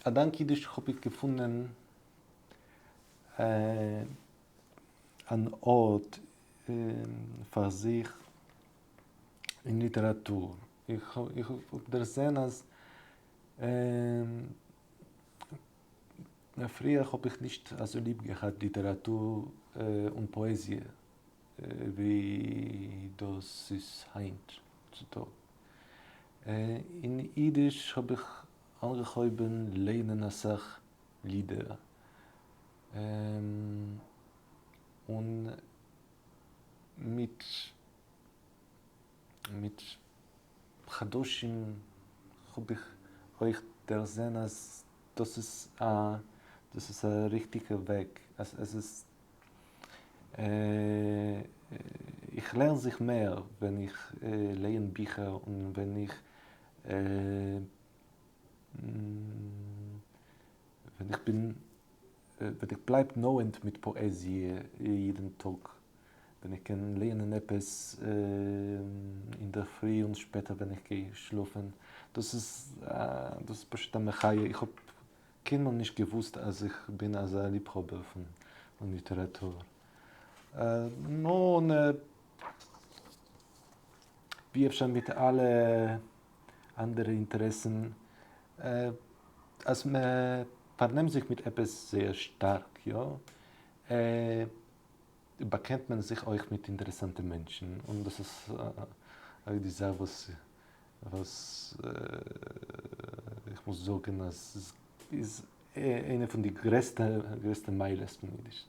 אַ דאַנק ייִדיש האָב איך געפֿונען אַן אָרט פֿאַר זיך אין ליטעראַטור. איך האָב דערזען אַז פֿריִער האָב איך נישט אַזוי ליב געהאַט ליטעראַטור און פּאָעזיע ווי דאָס איז הײַנט צו טאָג. אין ייִדיש האָב איך אנגעהויבן ליינען אסאך לידער, און מיט מיט חדשים האב איך אויך דערזען אז דאס איז א דאס איז א ריכטיגע וועג, אז עס איז איך לערן זיך מער ווען איך לייען ביכער און ווען איך ווען איך בין ווען איך בלייב נאענט מיט פאעזיע יעדן טאג, ווען איך קען לערנען עפעס אינדערפרי און שפעטער ווען איך גיי שלאפן, דאס איז דאס איז פשוט א מחיה, איך האב קיינמאל נישט געוואוסט אז איך בין אזא ליבהאבער פון ליטעראטור. נו און ווי אפשר מיט אלע אנדערע אינטערעסן, אז מען פארנעמט זיך מיט עפעס זייער שטארק, יא, באקענט מען זיך אויך מיט אינטערעסאנטע מענטשן, און דאס איז אויך די זאך וואס וואס איך מוז זאגן אז איז איינע פון די גרעסטע גרעסטע מעלות פון אידיש.